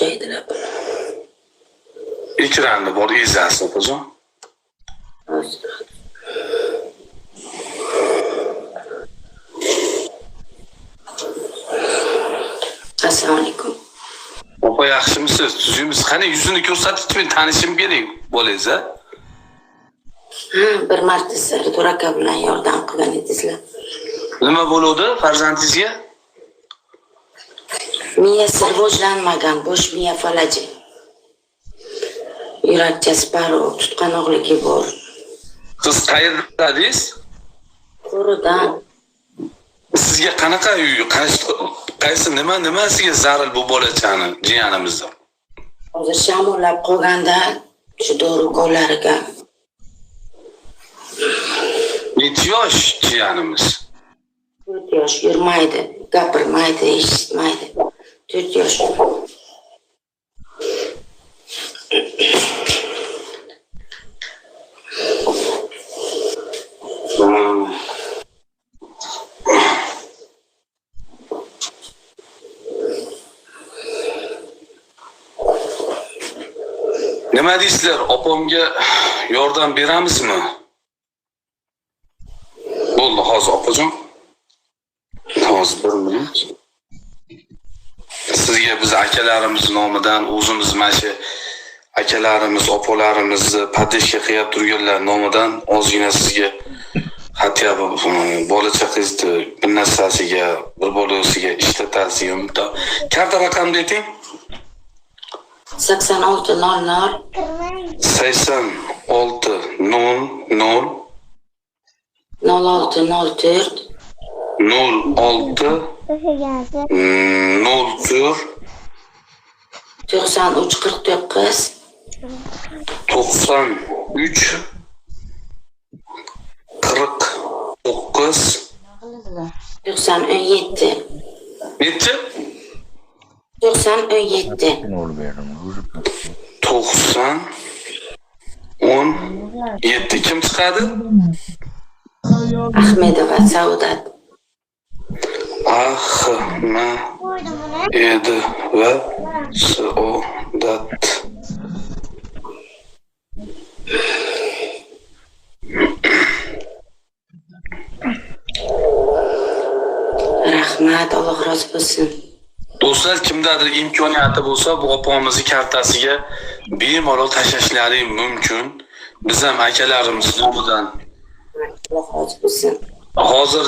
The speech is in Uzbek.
Joydilar buni. Ekranda bor, ezasiz, opajon. Hozir. Assalomu alaykum. Opa, yaxshimisiz? Tuzukmisiz? Qani, yuzini ko'rsatib, men tanishim kerak bolangiz, a? Ha, bir marta Sardor aka bilan yordam qilgan edingizlar. Nima bo'luvdi farzandingizga? Miyasi rivojlanmagan, bo'sh miya falaji. Yurakchasi parov, tutqanoqligi bor. Siz qayerda dedingiz? Qo'ridan. Sizga qanaqa uy, qaysi nima nimasiga zarur bu bolachani, jiyanimizni? Hozir shamollab qolganda shu dori ukollariga. Necha yosh jiyanimiz? 4 yosh, yurmaydi, gapirmaydi, eshitmaydi. 4 yosh. Nima deysizlar, opamga yordam beramizmi? Bo'ldi, hozir, opajon. Hozir bir minut. Sizga biz akalarimiz nomidan, o'zimiz mana shu akalarimiz, opalarimizni поддержка qilyap turganlar nomidan ozgina sizga хотя бы bola chaqangizni bir narsasiga, bir bolasiga ishlatasiz. Bitta karta raqamni ayting. 86 00 86 00 06 04 06 04 93 49 93 49 90 17. Nechi? 90 17. 90 17. Kim chiqadi? Ahmedova Saodat. Ahmedova Saodat. Rahmat, Alloh rozi bo'lsin. Do'stlar, kimdadir imkoniyati bo'lsa, bu opamizni kartasiga bemalol tashlashlari mumkin. Biz ham akalarimiz nomidan Alloh rozi bo'lsin. Hozir.